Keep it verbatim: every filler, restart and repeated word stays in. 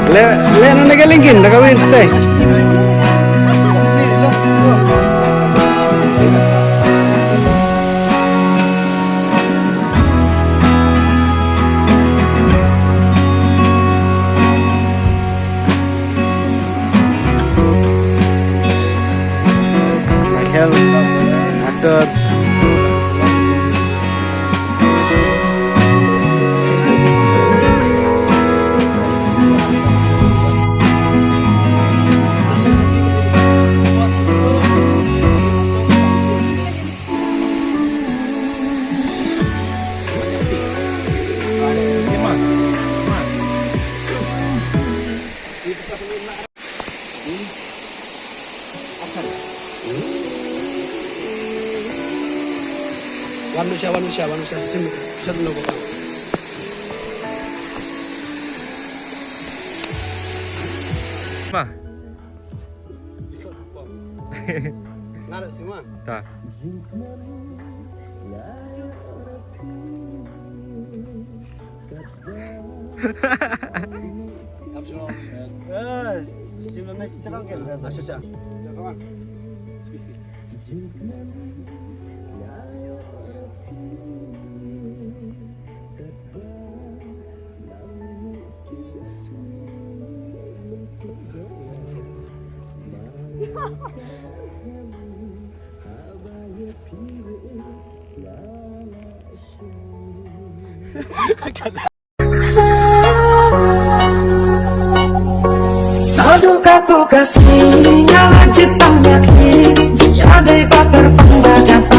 Leh, leh na ka lingkin, na ka win, teh. Michael, actor. Wan Malaysia, wan Malaysia, wan Malaysia, sim, sim, no, Apa? Ngarap sih, Wan. Ta. Naduh katto ka sngi nga la jied tang ïa phi. Jia dei ba kyrpang ba jam.